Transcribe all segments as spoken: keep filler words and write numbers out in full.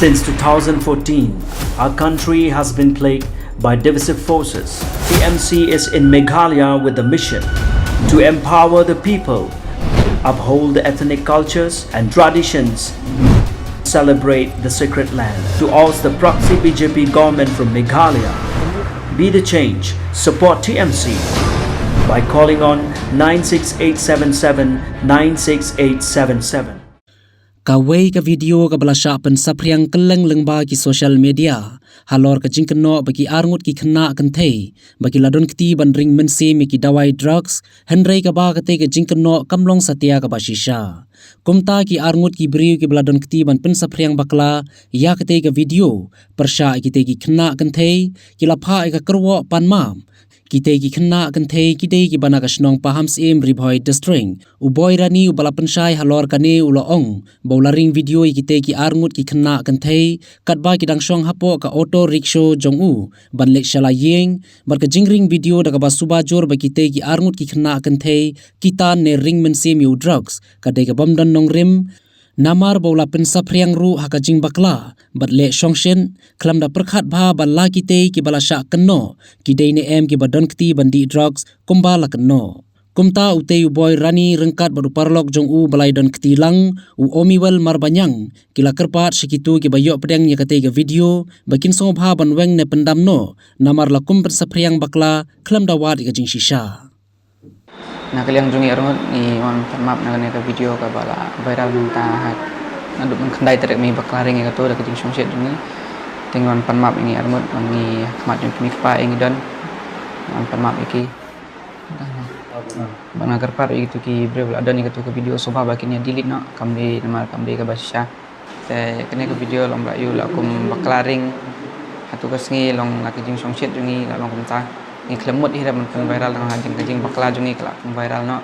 Since two thousand fourteen, our country has been plagued by divisive forces. T M C is in Meghalaya with the mission to empower the people, uphold the ethnic cultures and traditions, celebrate the sacred land, to oust the proxy B J P government from Meghalaya. Be the change, support T M C by calling on nine six eight seven seven nine six eight seven seven. Kawei ka video kaba la shah pynsaphriang kylleng lyngba ki social media halor ka jingkynnoh ba ki arngut ki khynnah kynthei ba ki la don kti ban ring mynsiem ïa ki dawai drugs, hynrei kaba katei ka jingkynnoh kam long satia kaba shisha. Kumta ki arngut ki briew kiba la don kti ban pynsaphriang bakla ïa katei ka video, pyrshah ïa kitei ki khynnah kynthei, ki la phah ïa ka kyrwoh pan map. Kitei ki khynnah kynthei ki dei kiba na ka shnong Pahamsyiem, Ri Bhoi District. U Boi Rani uba la pynshai halor kane u la ong ba u la ring video ïa kitei ki arngut ki khynnah kynthei katba ki dang shong hapoh ka auto rickshaw jong u ban leit sha la ïing, bad ka jingring video da kaba suba jur ba kitei ki arngut ki khynnah kynthei ki tan ne ring mynsiem ïa u drugs ka dei ka bym don nongrim. Namar ba u la pynsaphriang ruh ha ka jingbakla bad leh shongshit, khlem da pyrkhat bha ba la kitei kiba la shah kynnoh ki dei ne em kiba don kti ban dih drugs kumba la kynnoh. Kumta utei u Boi Rani ryngkat bad u paralok jong u ba la ïadon kti lang, u Omiwel Marbaniang, ki la kyrpad sha kito kiba ïoh pdiang ïa katei ka video ba kin sngewbha ban weng ne pyndam noh, namar la kum pynsaphriang bakla khlem da wad ïa ka jingshisha. Na ka liang jong ngi arngut ngi wan pan map na kane ka video kaba la viral mynta ha, naduh mynkhyndai tarik Mei ba ka la ring ïa kato da ka jingshongshit jong ngi. Te ngi wan pan map ïa ngi arngut, ngi ha khmat jong ki kmie kpa ïa ngi don, ngi wan pan map ïa ki. Bad nga kyrpad ïa kito ki briew ba la don ïa kato ka video sngewbha ba kin ïa delete noh, kam dei namar kam dei kaba shisha. Te kane ka video long ba la ïoh la kum bakla ring. Hato ka sngi long la ka jingshongshit jong ngi la long kumta. Ngi khlem mut hi da ban pynviral tang ha jing ka jingbakla jong ngi ka la kum viral noh.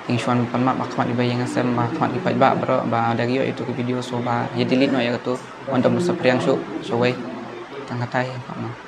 Ngi shu wan pan map ha khmat ki ba ïing ha sem, ha khmat ki paidbah baroh ba da ki ïoh ïa kato ka video sngewbha ïa delete noh ïa kato. Wan da pynsaphriang shuh shawei. Tang katai, pap noh.